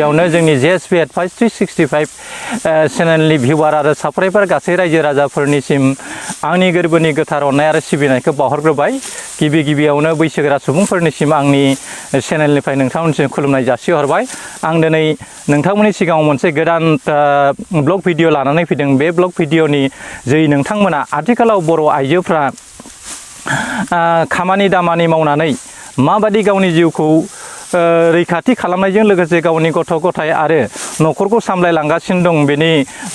गिबियावनो जोंनि JSP Advice 365 चेनेलनि viewer आरो साबस्क्राइबार गासै रायजो राजाफोरनिसिम आंनि गोरबोनि गोथार अननाय आरो सिबिनायखौ बावहरग्रोबाय। गिबियावनो बैसोगोरा सुबुंफोरनिसिम आंनि चेनेलनिफ्राय नोंथांमोननिसिम खुलुमनाय जासिहरबाय। आं दिनै नोंथांमोननि सिगाङाव मोनसे गोदान ब्लग भिडिअ लानानै फैदों। बे ब्लग भिडिअनि जै नोंथांमोना आथिखालाव बर' आइजोफ्रा खामानि दामानि मावनानै माबादि गावनि जिउखौ रैखाथि खालामनायजों लोगोसे गावनि गथ' गथाय आरो न'खरखौ सामलायलांगासिनो दं, बेनि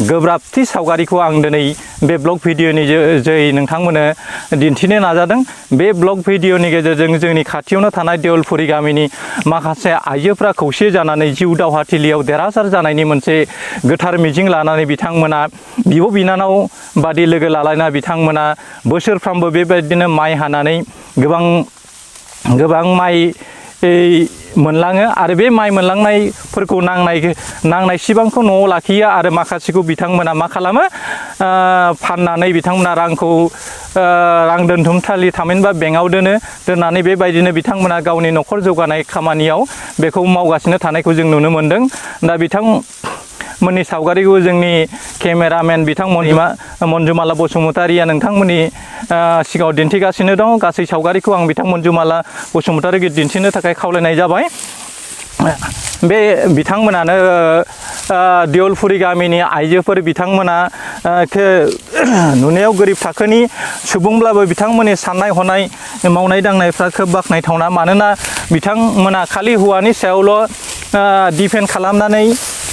गोब्राबथि सावगारिखौ आं दिनै बे ब्लग भिडिअनि जै नोंथांमोननो दिन्थिनो नाजादों। बे ब्लग भिडिअनि गेजेरजों जोंनि खाथियावनो थानाय देउलफुरि गामिनि माखासे आइजोफ्रा खौसे जानानै जिउ दावहाथिलियाव देरहासार जानायनि मोनसे गोथार मिजिं लानानै बिथांमोना बिब' बिनानाव बादि लोगो लालायना बिथांमोना बोसोरफ्रामबो बेबायदिनो माइ हानानै गोबां माइ मोनलाङो आरो बे माइ मोनलांनायफोरखौ नांनाय सिबांखौ न'आव लाखियो आरो माखासेखौ बिथांमोना मा खालामो, फाननानै बिथांमोना रां दोनथुमसालि थामहिनबा बेंकआव दोननानै बेबायदिनो बिथांमोना गावनि न'खर जौगानाय खामानियाव बेखौ मावगासिनो थानायखौ जों नुनो मोनदों। दा बिथांमोननि सावगारिखौ जोंनि केमेरामेन बिथां मन्जुमाला बसुमतारिया नोंथांमोननि सिगाङाव दिन्थिगासिनो दं। गासै सावगारिखौ आं बिथां मन्जुमाला बसुमतारिखौ दिन्थिनो थाखाय खावलायनाय जाबाय। बे बिथांमोनानो देउलफुरि गामिनि आइजोफोर, बिथांमोना नुनायाव गोरिब थाखोनि सुबुंब्लाबो बिथांमोननि साननाय हनाय मावनाय दांनायफ्रा खोब बाख्नायथावना। मानोना बिथांमोना खालि हौवानि सायावल' दिपेन्ड खालामनानै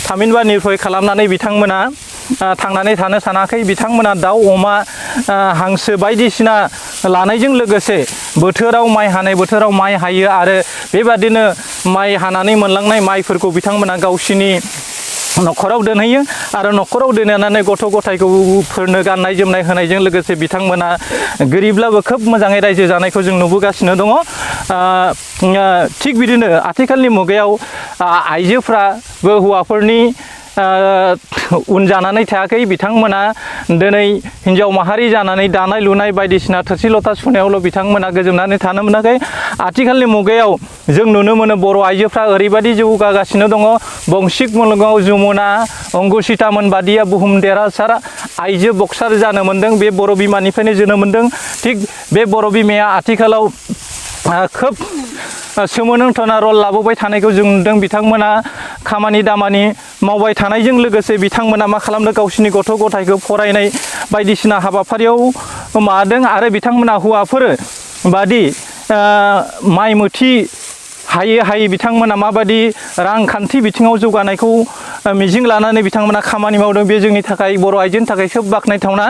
थामहिनबा निर्भय खालामनानै बिथांमोना थांनानै थानो सानाखै। बिथांमोना दाउ अमा हांसो बायदिसिना लानायजों लोगोसे बोथोराव माइ हानाय बोथोराव माइ हायो आरो बेबादिनो माइ हानानै मोनलांनाय माइफोरखौ बिथांमोना गावसिनि न'खराव दोनहैयो आरो न'खराव दोननानै गथ' गथायफोरनो गाननाय जोमनाय होनायजों लोगोसे बिथांमोना गोरिबब्लाबो खोब मोजाङै रायजो जानायखौ जों नुबोगासिनो दङ। थिग बिदिनो आथिखालनि मुगायाव आइजोफ्राबो हौवाफोरनि उन जानानै थायाखै। बिथांमोना दिनै हिन्जाव माहारि जानानै दानाय लुनाय बायदिसिना थोरसि लथा सुनायावल' बिथांमोना गोजोमनानै थानो मोनाखै। आथिखालनि मुगायाव जों नुनो मोनो बर' आइजोफ्रा ओरैबायदि जौगागासिनो दङ। बंसिक मुलुगाव जमुना अंकुसितामोन बादिया बुहुम देरहासार आइजो बक्सार जानो मोन्दों। बे बर' बिमानिफ्रायनो जोनोम मोन्दों। थिग बे बर' बिमाया आथिखालाव खोब सोमोनांथाव रल लाबोबाय थानायखौ जों नुदों। बिथांमोना खामानि दामानि मावबाय थानायजों लोगोसे बिथांमोना मा खालामदों, गावसिनि गथ' गथायखौ फरायनाय बायदिसिना हाबाफारियाव माबादों आरो बिथांमोना हौवाफोर बादि माइ मोथि हायै बिथांमोना माबादि रांखान्थि बिथिङाव जौगानायखौ मिजिं लानानै बिथांमोना खामानि मावदों, बे जोंनि थाखाय बर' आइजोनि थाखाय खोब बाख्नायथावना।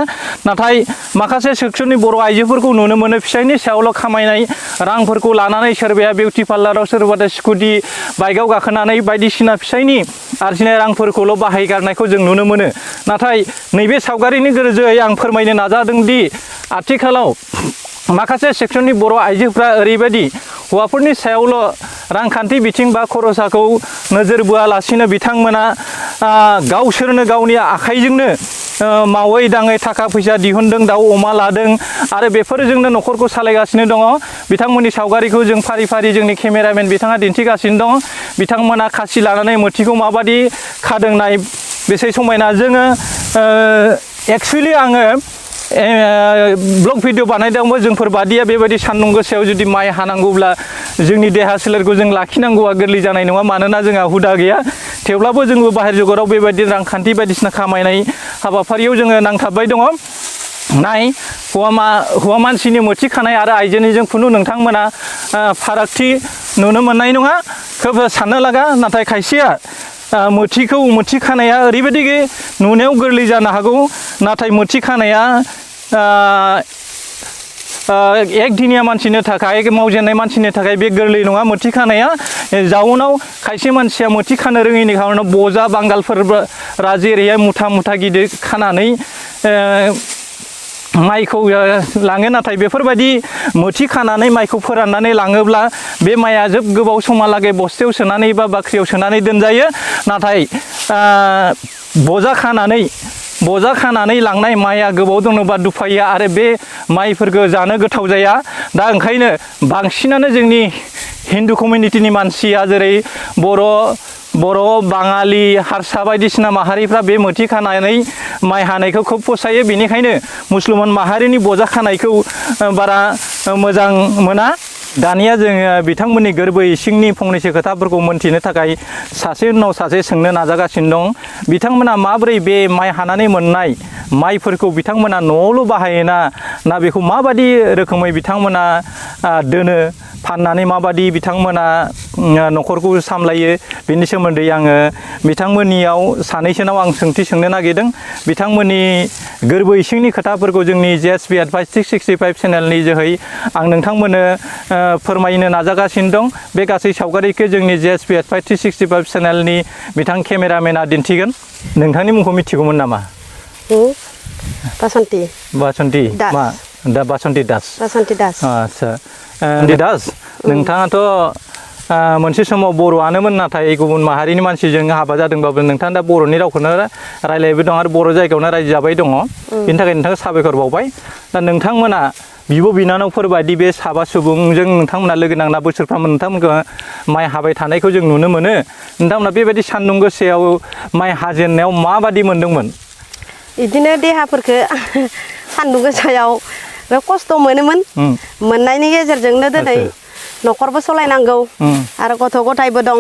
नाथाय माखासे सेक्सननि बर' आइजोफोरखौ नुनो मोनो फिसायनि सायावल' खामायनाय रांफोरखौ लानानै सोरबाया बिउटि पार्लाराव, सोरबाया स्कुटि बाइकआव गाखोनानै बायदिसिना फिसायनि आरजिनाय रांफोरखौल' बाहायगारनायखौ जों नुनो मोनो। नाथाय नैबे सावगारिनि गेजेरजों आं फोरमायनो नाजादों दि आथिखालाव माखासे सेक्सननि बर' आइजोफ्रा ओरैबायदि हौवाफोरनि सायावल' रांखान्थि बिथिं बा खरसाखौ नोजोर बोआलासिनो बिथांमोना गावसोरनो गावनि आखाइजोंनो मावै दाङै थाखा फैसा दिहुनदों, दाउ अमा लादों आरो बेफोरजोंनो न'खरखौ सालायगासिनो दङ। बिथांमोननि सावगारिखौ जों फारि फारि जोंनि केमेरामेन बिथाङा दिन्थिगासिनो दङ। बिथांमोना खासि लानानै मोथिखौ माबादि खादों नाय, बेसे समायना। जोङो एक्सुवेलि आङो ब्लग भिडिअ बानायदोंमोन। जोंफोर बादिया बेबायदि सान्दुं गोसायाव जुदि माइ हानांगौब्ला जोंनि देहा सोलेरखौ जों लाखिनांगौआ गोरलै जानाय नङा, मानोना जोंहा हुदा गैया। थेवब्लाबो जोंबो बाहेर जगताव बेबायदि रांखान्थि बायदिसिना खामायनाय हाबाफारियाव जोङो नांथाबबाय दङ। हौवा मानसिनि मोथि खानाय आरो आइजोनिजों खुनु नोंथांमोना फारागथि नुनो मोननाय नङा। खोब साननो लागा। नाथाय खायसेया मोथि खानाया ओरैबायदि नुनायाव गोरलै जानो हागौ, नाथाय मोथि खानाया एकदिनिया मानसिनि थाखाय, मावजेननाय मानसिनि थाखाय बे गोरलै नङा मोथि खानाया। जाउनाव खायसे मानसिया मोथि खानो रोङैनि खारनाव बजा बांगालफोरा जेरैहाय मुथा मुथा गिदिर खानानै माइखौ लाङो, नाथाय बेफोरबायदि मोथि खानानै माइखौ फोराननानै लाङोब्ला बे माइया गोबाव समहालागै बस्थायाव सोनानै बा बाख्रियाव सोनानै दोनजायो। नाथाय बजा खानानै लांनाय माइया गोबाव दोनोबा दुफाया आरो बे माइफोरखौ जानो गोथाव जाया। दा ओंखायनो बांसिनानो जोंनि हिन्दु कमिउनिटिनि मानसिया जेरै बर' बर' बाङालि हारसा बायदिसिना माहारिफ्रा बे मोथि खानानै माइ हानायखौ खोब फसायो बेनिखायनो मुसलमान माहारिनि बजा खानायखौ बारा मोजां मोना दानिया जोङो बिथांमोननि गोरबो इसिंनि फंनैसो खोथाफोरखौ मोनथिनो थाखाय सासे उनाव सासे सोंनो नाजागासिनो दं बिथांमोना माबोरै बे माइ हानानै मोननाय माइफोरखौ बिथांमोना न'आवल' बाहायोना ना बेखौ माबादि रोखोमै बिथांमोना दोनो फाननानै माबादि बिथांमोना न'खरखौ सामलायो बेनि सोमोन्दै आङो बिथांमोननियाव सानैसोनाव आं सोंथि सोंनो नागिरदों बिथांमोननि गोरबो इसिंनि खोथाफोरखौ जोंनि JSB Advice 665 चेनेलनि जोहै आं नोंथांमोननो फोरमायनो नाजागासिनो दं बे गासै सावगारिखौ जोंनि JSB Advice 665 चेनेलनि बिथां केमेरामेना दिन्थिगोन नोंथांनि मुंखौ मिथिगौमोन नामा बासन्ति मा दा बासन्ति दास आच्छा दास नोंथाङाथ' मोनसे समाव बर'आनोमोन नाथाय गुबुन माहारिनि मानसिजों हाबा जादोंबाबो नोंथाङा दा बर'नि रावखौनो रायलायबाय दं आरो बर' जायगायावनो रायजो जाबाय दङ बेनि थाखाय नोंथाङा साबायखर बावबाय दा नोंथांमोना बिब' बिनानावफोर बायदि बे साबा सुबुंजों नोंथांमोना लोगो नांना बोसोरफ्रामबो नोंथांमोनखौ माइ हाबाय थानायखौ जों नुनो मोनो नोंथांमोना बेबायदि सान्दुं गोसायाव माइ हाजेननायाव माबादि मोन्दोंमोन बिदिनो देहाफोरखौ सान्दुं गोसायाव खस्थ' मोनोमोन मोननायनि गेजेरजोंनो दिनै न'खरबो सलायनांगौ आरो गथ' गथायबो दं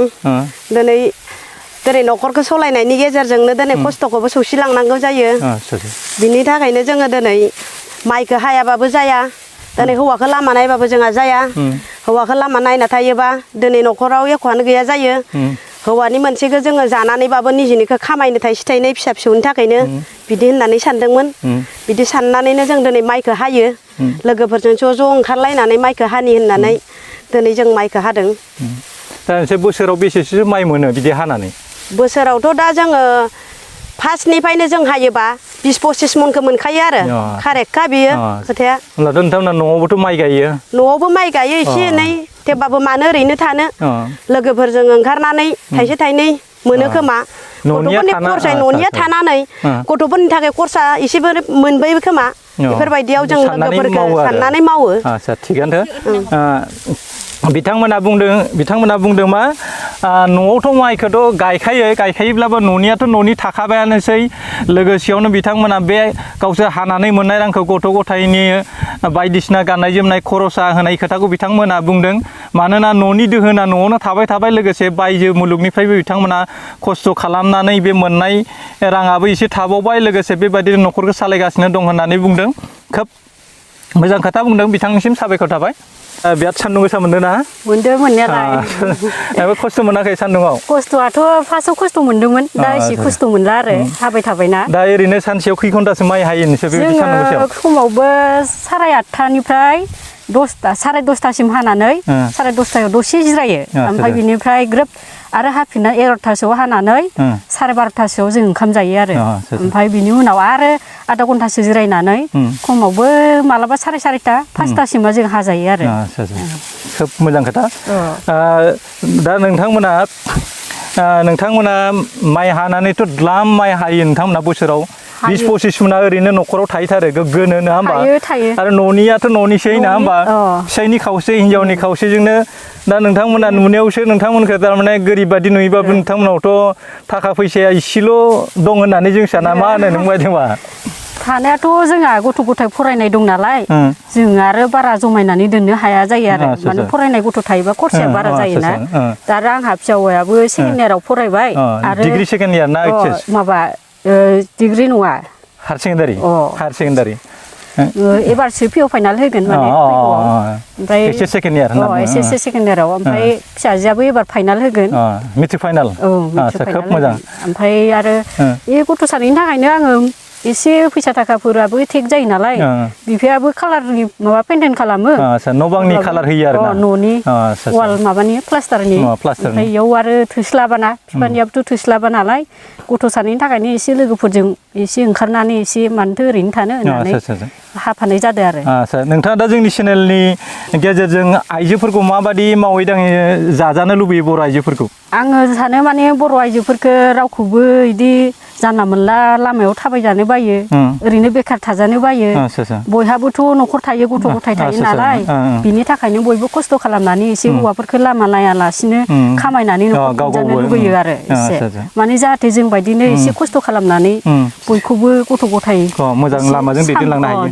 दिनै न'खरखौ सलायनायनि गेजेरजोंनो दिनै खस्थ'खौबो सौसिलांनांगौ जायो बिनि थाखायनो जोङो दिनै माइखौ हायाबाबो जाया दिनै हौवाखौ लामा नायबाबो जोंहा जाया हौवाखौ लामा नायना थायोबा दिनै न'खराव एख'आनो गैया जायो हौवानि मोनसेखौ जोङो जानानैबाबो निजेनिखौ खामायनो थाइसे थाइनै फिसा फिसौनि थाखायनो बिदि होननानै सानदोंमोन बिदि साननानैनो जों दिनै माइखौ हायो लोगोफोरजों ज' ओंखारलायनानै माइखौ हानि होननानै दिनै जों माइखौ हादों दा एसे बोसोराव बेसेसो माइ मोनो बिदि हानानै बोसोरावथ' दा जोङो फार्स्टनिफ्रायनो जों हायोबा 20-25 मनखौ मोनखायो आरो कारेक्टखा बियो खोथाया होनब्लाथ' नोंथांमोना न'आवबोथ' माइ गायो न'आवबो माइ गायो एसे एनै थेवबाबो मानो ओरैनो थानो लोगोफोरजों ओंखारनानै थाइसे थाइनै मोनो खोमा गथ'फोरनि खरसा न'निया थानानै गथ'फोरनि थाखाय खरसा एसेबो मोनबोयो खोमा बेफोरबायदियाव जों लोगोफोरखौ साननानै मावो आच्छा थिगानो बिथांमोना बुंदों मा न'आवथ' माइखौथ' गायखायोब्लाबो न'नियाथ' न'नि थाखाबायानोसै लोगोसेयावनो बिथांमोना बे गावसोर हानानै मोननाय रांखौ गथ' गथायनि बायदिसिना गाननाय जोमनाय खरसा होनाय खोथाखौ बिथांमोना बुंदों मानोना न'नि दोहोना न'आवनो थाबाय लोगोसे बायजो मुलुगनिफ्रायबो बिथांमोना खस्थ' खालामनानै बे मोननाय राङाबो एसे थाबावबाय लोगोसे बेबायदिनो न'खरखौ सालायगासिनो दं होननानै बुंदों खोब मोजां खोथा बुंदों बिथांनिसिम साबायखर थाबाय बिराद सान्दुं गोसा मोनदों ना मोनदों मोननायालाय खस्थ' मोनाखै सान्दुङाव खस्थ'आथ' फार्स्टआव खस्थ' मोनदोंमोन दा एसे खस्थ' मोनला आरो हाबाय थाबायना दा ओरैनो सानसेयाव खै घन्टासो माइ हायो नोंसोर बेबायदि सान्दुं गोसायाव खमावबो 8:30निफ्राय 10:30सिम हानानै 10:30आव दसे जिरायो ओमफ्राय बिनिफ्राय ग्रोब आरो हाफिनना 11थासोआव हानानै 12:30सोआव जों ओंखाम जायो आरो ओमफ्राय बिनि उनाव आरो आधा घन्टासो जिरायनानै खमावबो मालाबा 4:30 5थासिमा जों हाजायो आरो खोब मोजां खोथा दा नोंथांमोना माइ हानानैथ' द्लाम माइ हायो नोंथांमोना बोसोराव 20-25 मना ओरैनो न'खराव थाहैथारो गोग्गोनो नङा होमबा आरो न'नियाथ' न'निसै नङा होमबा फिसायनि खावसे हिनजावनि खावसेजोंनो दा नोंथांमोना नुनायावसो नोंथांमोनखौ थारमाने गोरिब बादि नुयोबाबो नोंथांमोनावथ' थाखा फैसाया इसेल' दं होननानै जों साना मा होनो नों बायदिबा थानायाथ' जोंहा गथ' गथाय फरायनाय दं नालाय जों आरो बारा जमायनानै दोननो हाया जायो आरो माने फरायनाय गथ' थायोबा खरसाया बारा जायोना दा आरो आंहा फिसावायाबो सेकेन्ड इयाराव फरायबाय आरो डिग्री सेकेन्ड इयार ना माबा डिग्री नङा हायार सेकेन्डारि एबारसो पिअ फाइनाल होगोन माने ओमफ्राय एसे सेकेन्ड इयाराव ओमफ्राय फिसाजोआबो एबार फाइनाल होगोन मेट्रिक फाइनाल खोब मोजां ओमफ्राय आरो बे गथ' सानैनि थाखायनो आङो एसे फैसा थाखाफोराबो टेक जायो नालाय बिफायाबो कालारनि माबा पेन्टेन खालामो न' बांनि कालार होयो आरो न'नि वाल माबानि प्लास्टारनि ओमफ्राय इयाव आरो थोस्लाबाना बिफानियाबोथ' थोस्लाबा नालाय गथ' सानैनि थाखायनो एसे लोगोफोरजों एसे ओंखारनानै एसे मानोथो ओरैनो थानो होननानै हाफानाय जादों आरो नोंथाङा दा जोंनि चेनेलनि गेजेरजों आइजोफोरखौ माबादि मावै दाङै जाजानो लुबैयो बर' आइजोफोरखौ आङो सानो माने बर' आइजोफोरखो रावखौबो इदि जानला मोनला लामायाव थाबायजानो बायो ओरैनो बेखार थाजानो बायो बयहाबोथ' न'खर थायो गथ' गथाय थायो नालाय बिनि थाखायनो बयबो खस्थ' खालामनानै एसे हौवाफोरखौ लामा नायालासिनो खामायनानै न'खर खुंजानो लुबैयो आरो एसे माने जाहाथे जों बायदिनो एसे खस्थ' खालामनानै बयखौबो गथ' गथाय मोजां लामाजों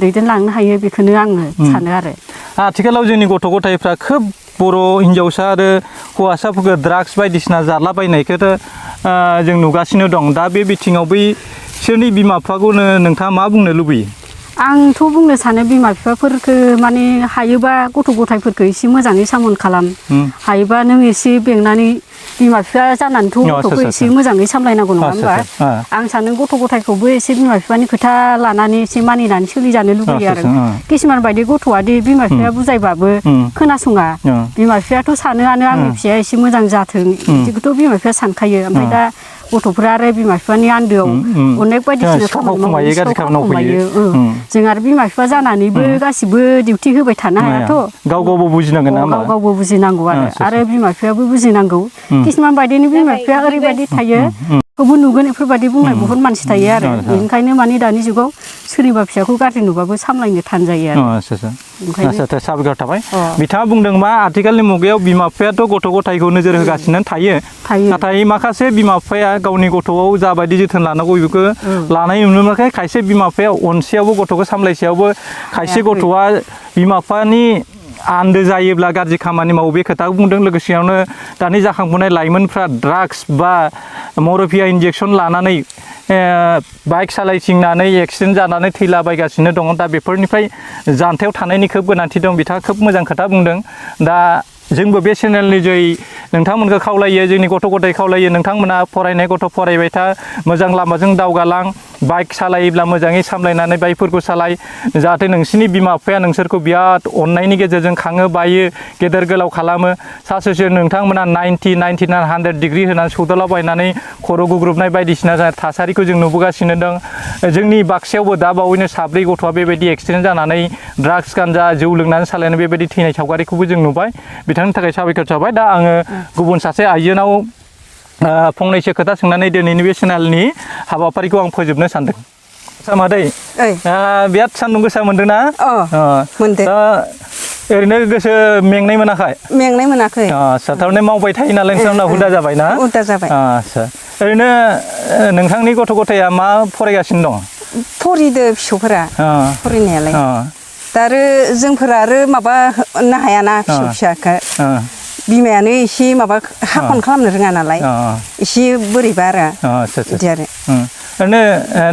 दैदेनलांनो हायो बेखौनो आङो सानो आरो आथिखालाव जोंनि गथ' गथायफ्रा खोब बर' हिन्जावसा आरो हौवासाफोरखौ ड्राग्स बायदिसिना जालाबायनायखौथ' जों नुगासिनो दं दा बे बिथिङाव बैसोरनि बिमा बिफाखौनो नोंथाङा मा बुंनो लुबैयो आंथ' बुंनो सानो बिमा बिफाफोरखौ माने हायोबा गथ' गथायफोरखौ एसे मोजाङै सामोल खालाम हायोबा नों एसे बेंनानै बिमा बिफा जानानैथ' गथ'खौ एसे मोजाङै सामलायनांगौ नङा होमबा आं सानो गथ' गथायखौबो एसे बिमा बिफानि खोथा लानानै एसे मानिनानै सोलिजानो लुबैयो आरो किसुमान बायदि गथ'आदि बिमा बिफाया बुजायबाबो खोनासङा बिमा बिफायाथ' सानोआनो आंनि फिसाया एसे मोजां जाथों बिदिखौथ' बिमा बिफाया सानखायो ओमफ्राय दा गथ'फोरा आरो बिमा बिफानि आन्दोआव अनेक बायदिसिना खामानि जों आरो बिमा बिफा जानानैबो गासिबो डिउटि होबाय थानो हायाथ' गाव गावबो बुजिनांगोन ना गाव गावबो बुजिनांगौ आरो बिमा बिफायाबो बुजिनांगौ किसुमान बायदिनि बिमा बिफाया ओरैबायदि थायो खौबो नुगोन बेफोरबायदि बुंनाय बहुत मानसि थायो आरो बेनिखायनो माने दानि जुगाव सोरनिबा फिसाखौ गाज्रि नुबाबो सामलायनो थान जायो आरो साबायखर थाबाय बिथाङा बुंदों मा आथिखालनि मुगायाव बिमा बिफायाथ' गथ' गथायखौ नोजोर होगासिनो थायो नाथाय माखासे बिमा बिफाया गावनि गथ'आव जाबायदि जोथोन लानांगौ बेखौ लानाय नुनो मोनाखै खायसे बिमा बिफाया अनसेयावबो गथ'खौ सामलायसेयावबो खायसे गथ'आ बिमा बिफानि आन्दो जायोब्ला गाज्रि खामानि मावो बे खोथाखौ बुंदों लोगोसेयावनो दानि जाखांफुनाय लाइमोनफ्रा ड्राग्स बा मरफिया इन्जेक्सन लानानै बाइक सालायथिंनानै एक्सिडेन्ट जानानै थैलाबायगासिनो दङ दा बेफोरनिफ्राय जानथायाव थानायनि खोब गोनांथि दं बिथाङा खोब मोजां खोथा बुंदों दा जोंबो बे चेनेलनि जै नोंथांमोनखौ खावलायो जोंनि गथ' गथाय खावलायो नोंथांमोना फरायनाय गथ' फरायबाय था मोजां लामाजों दावगालां बाइक सालायोब्ला मोजाङै सामलायनानै बाइकफोरखौ सालाय जाहाथे नोंसिनि बिमा बिफाया नोंसोरखौ बिराद अननायनि गेजेरजों खाङो बायो गेदेर गोलाव खालामो सासेसो नोंथांमोना 90, 99, 100 डिग्रि होनानै सौदावलाबायनानै खर' गुग्रुबनाय बायदिसिना थासारिखौ जों नुबोगासिनो दं जोंनि बाक्सायावबो दा बावैनो साब्रै गथ'आ बेबायदि एक्सिडेन्ट जानानै ड्राग्स गान्जा जौ लोंनानै सालायनाय बेबायदि थैनाय सावगारिखौबो जों नुबाय बिथांनि थाखाय साबायखर थाबाय दा आङो गुबुन सासे आइजोनाव फंनैसो खोथा सोंनानै दिनैनि बे चेनेलनि हाबाफारिखौ आं फोजोबनो सानदों आच्चा मादै बिराद सान्दुं गोसा मोनदोंना मोनदों ओरैनो गोसो मेंनाय मोनाखै आच्चा थारमाने मावबाय थायो नालाय नोंथांमोना हुदा जाबाय ना हुदा जाबाय आच्चा ओरैनो नोंथांनि गथ' गथाया मा फरायगासिनो दं फरिदो फिसौफोरा फरायनायालाय दा आरो जोंफोरा आरो माबा होनो हायाना फिसौ फिसाखौ बिमायानो एसे माबा हाखन खालामनो रोङा नालाय एसे बोरैबा आरो बिदि आरो ओरैनो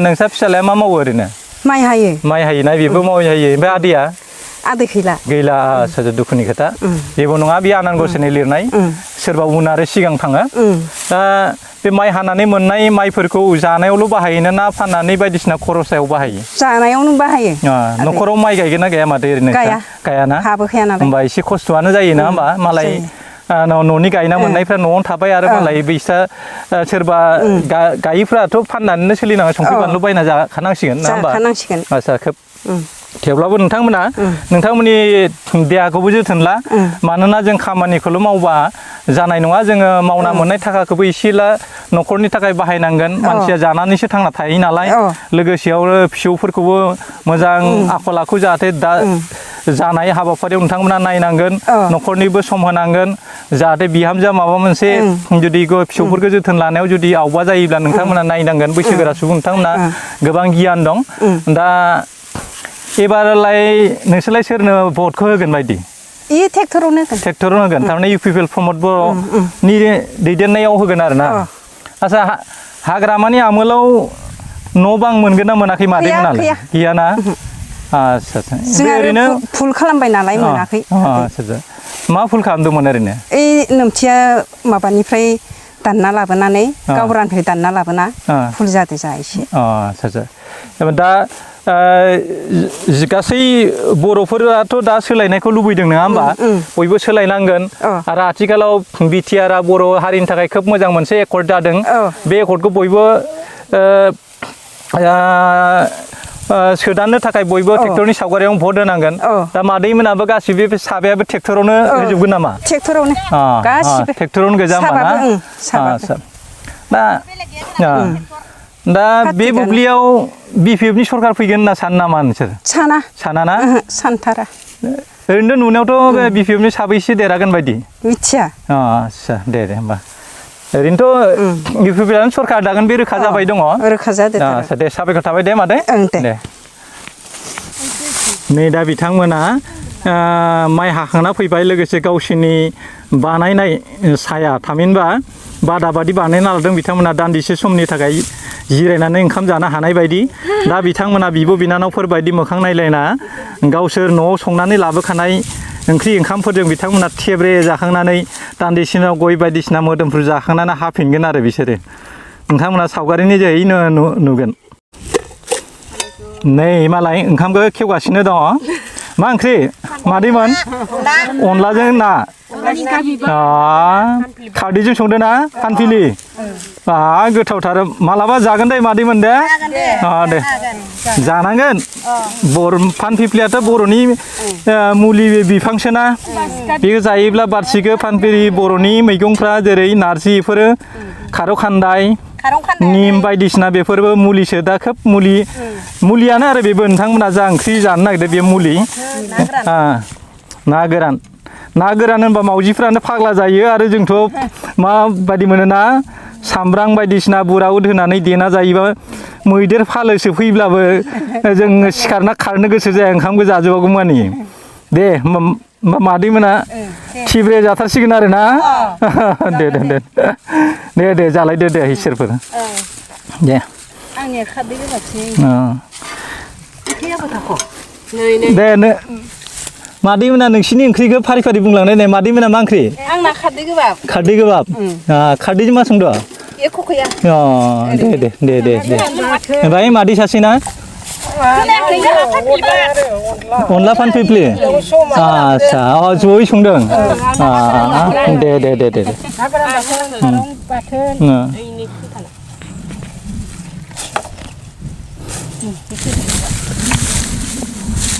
नोंसा फिसालाया मा मावो ओरैनो माइ हायोना बेबो मावै हायो ओमफ्राय आदैया आदै गैला आच्चा दुखुनि खोथा जेबो नङा बे आनान गसाइनि लिरनाय सोरबा उन आरो सिगां थाङो दा बे माइ हानानै मोननाय माइफोरखौ जानायावल' बाहायोना ना फाननानै बायदिसिना खरसायाव बाहायो जानायावनो बाहायो न'खराव माइ गायगोन ना गाया माथो ओरैनो गायाना हाबोखाया नालाय होमबा एसे खस्थ'आनो जायोना होमबा मालाय न'नि गायना मोननायफ्रा न'आवनो थाबाय आरो मालाय बैसा सोरबा गायिफ्राथ' फाननानैनो सोलिनाङो संख्रि बानलु बायना जाखानांसिगोन ना होमबा आच्चा खोब थेवब्लाबो नोंथांमोननि देहाखौबो जोथोन ला मानोना जों खामानिखौल' मावबा जानाय नङा जोङो मावना मोननाय थाखाखौबो एसेला न'खरनि थाखाय बाहायनांगोन मानसिया जानानैसो थांना थायो नालाय लोगोसेयावनो फिसौफोरखौबो मोजां आखल आखु जाहाथे दा जानाय हाबाफारियाव नोंथांमोना नायनांगोन न'खरनिबो सम होनांगोन जाहाथे बिहामजोआ माबा मोनसे जुदि फिसौफोरखौ जोथोन लानायाव जुदि आवबा जायोब्ला नोंथांमोना नायनांगोन बैसोगोरा सुबुं नोंथांमोना गोबां गियान दं दा एबारलाय नोंसोरलाय सोरनो भटखौ होगोन बायदि ट्रेक्टरावनो होगोन थारमाने इउपिपिएल प्रमद बर'नि दैदेननायाव होगोन आरोना आच्चा हाग्रामानि आमोलाव न' बां मोनगोन ना मोनाखै मादै मोनालाय गैयाना आच्चा ओरैनो फुल खालामबाय नालाय मोनाखै आच्चा मा फुल खालामदोंमोन ओरैनो ओइ नोमथिया माबानिफ्राय दानना लाबोनानै गावरानिफ्राय दानना लाबोना फुल जादों जा एसे आच्चा दा गासै बर'फोराथ' दा सोलायनायखौ लुबैदों नङा होमबा बयबो सोलायनांगोन आरो आथिखालाव बिटिआरआ बर' हारिनि थाखाय खोब मोजां मोनसे एकर्ड जादों बे एकर्डखौ बयबो सोदांनो थाखाय बयबो ट्रेक्टरनि सावगारियाव भट होनांगोन दा मादैमोनाबो गासिबो बे साबायाबो ट्रेक्टरावनो होजोबगोन नामा ट्रेक्टरावनो गासिबो ट्रेक्टरावनो गोजा होमबा ना दा बे बुब्लियाव बिपिएफनि सरकार फैगोन होनना सानो नामा नोंसोर साना ना सानथारा ओरैनो नुनायावथ' बे बिपिएफनि साबैसे देरहागोन बायदि मिथिया आच्छा दे होमबा ओरैनोथ' बिपिएफआनो सरकार दागोन बे रोखा जाबाय दङ रोखा जादों आच्छा दे साबायखर थाबाय दे मादै दे नै दा बिथांमोना माइ हाखांना फैबाय लोगोसे गावसोरनि बानायनाय साया थामहिनबा बादाबादि बानायना लादों बिथांमोना दान्दिसे समनि थाखाय जिरायनानै ओंखाम जानो हानाय बायदि दा बिथांमोना बिब' बिनानावफोर बायदि मोखां नायलायना गावसोर न'आव संनानै लाबोखानाय ओंख्रि ओंखामफोरजों बिथांमोना थेब्रे जाखांनानै दान्दिसेनाव गय बायदिसिना मोदोमफ्रु जाखांनानै हाफिनगोन आरो बिसोरो नोंथांमोना सावगारिनि जोहै नुगोन नै मालाय ओंखामखौ खेवगासिनो दङ मा ओंख्रि मादैमोन अनलाजों ना खारदैजों संदों ना फानफिलि गोथावथार मालाबा जागोन दे मादैमोन दे दे जानांगोन फानफिफ्लियाथ' बर'नि मुलि बिफांसोना बेखौ जायोब्ला बारसिखो फानफिलि बर'नि मैगंफ्रा जेरै नारजि बेफोरो खारौ खान्दाय निम बायदिसिना बेफोरबो मुलिसो दा खोब मुलियानो आरो बेबो नोंथांमोना जा ओंख्रि जानो नागिरदों बे मुलि ना गोरान होनबा मावजिफ्रानो फाग्ला जायो आरो जोंथ' माबायदि मोनोना सामब्राम बायदिसिना बुराउद होनानै देना जायोबा मैदेर फालोसो फैब्लाबो जों सिखारना खारनो गोसो जाया ओंखामखौ जाजोबागौमानि दे मादैमोना थिब्रे जाथारसिगोन आरो ना दे जालायदो दे इसोरफोर दे आंनिया खारदै गोबाबसै दे मादैमोना नोंसिनि ओंख्रिखौ फारि फारि बुंलांनाय नै मादैमोना मा ओंख्रि आंना खारदै गोबाब खारदैजों मा संदों दे ओमफ्राय मादै सासेना अनला फानफिफ्लि आच्छा जयै संदों दे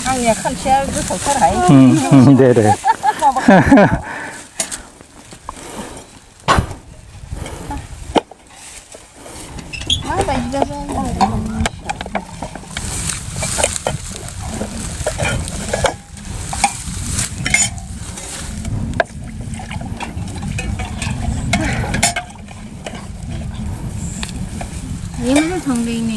आंनिया खानसेया गोथावथारहाय दे 얘는 정대이네.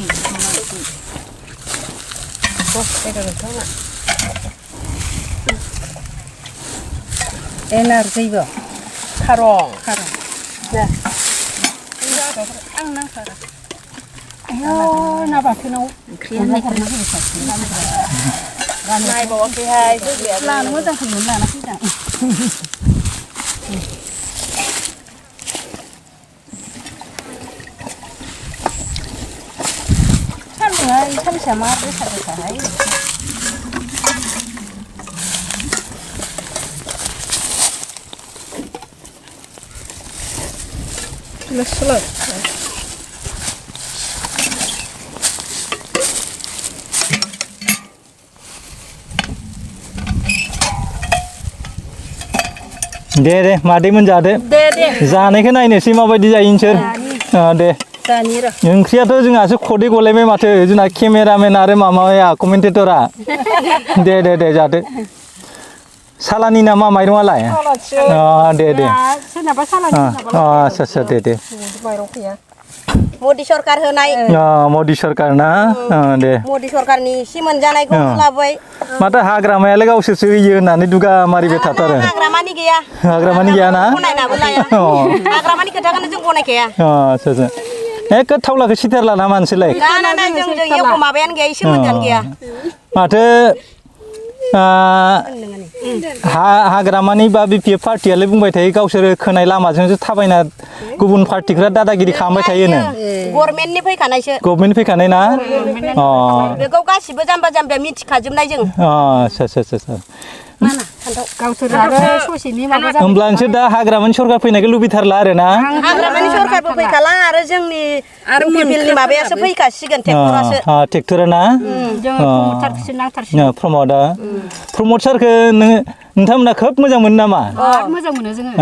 에너지 이거 카롱. 네. 앙낭 카롱. 아유 나 봐도 그냥 나이 먹게 해. 나는 뭐다 그런 나나 그냥. 참 샤마를 사잖아요. 슬슬. दे मादैमोन जादो जानायखौ नायनोसै माबायदि जायो नोंसोर दे ओंख्रियाथ' जोंहासो खदै गलायबाय माथो जोंना केमेरामेन आरो माबाया कमेन्टेटरा दे जादो सालानि नामा माइरङालाय दे सोरनाबा सालानि आच्छा दे मदि सरकार होनाय मदि सरकार ना दे मदि सरकारनि सि मोनजानायखौ लाबाय माथो हाग्रामायालाय गावसोरसो होयो होननानै दुगा मारिबाय थाथारो हाग्रामानि गैया ना गनायनाबो लाया हाग्रामानि खोथाखौनो जों गनायखाया आच्छा एक थावलाखौ सिथारला ना मानसिलाय जों एख' माबायानो गैया एसे मोजाङानो गैया माथो हाग्रामानि बा बिपिएफ पार्टियालाय बुंबाय थायो गावसोर खोनाय लामाजोंसो थाबायना गुबुन पार्टिफ्रा दादागिरि खालामबाय थायोनो गभर्नमेन्टनि फैखानायसो गभर्नमेन्ट फैखानाय ना बेखौ गासिबो जाम्बा जाम्बिया मिथिखाजोबनाय जों आच्छा गावसोर आरो ससेनि माबा जाबाय होमब्ला नोंसोर दा हाग्रामानि सरखार फैनायखौ लुबैथारला आरो ना हाग्रामानि सरखारबो फैखाला आरो जोंनि पिपिएलनि माबायासो फैखासिगोन ट्रेक्टरासो ट्रेक्टरा ना जोङो प्रमटारखौसो नांथारसिगोन प्रमदा प्रमद सारखौ नोंथांमोना खोब मोजां मोनो नामा बिराद मोजां मोनो जोङो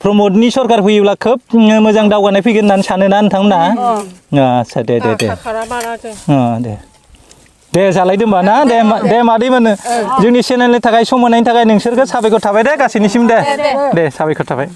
प्रमदनि सरखार फैयोब्ला खोब मोजां दावगानाय फैगोन होननानै सानोना नोंथांमोना आदसा दे दे जालायदो होमबा ना दे मादैमोन जोंनि चेनेलनि थाखाय सम होनायनि थाखाय नोंसोरखौ साबायखर थाबाय दे गासैनिसिम दे साबायखर थाबाय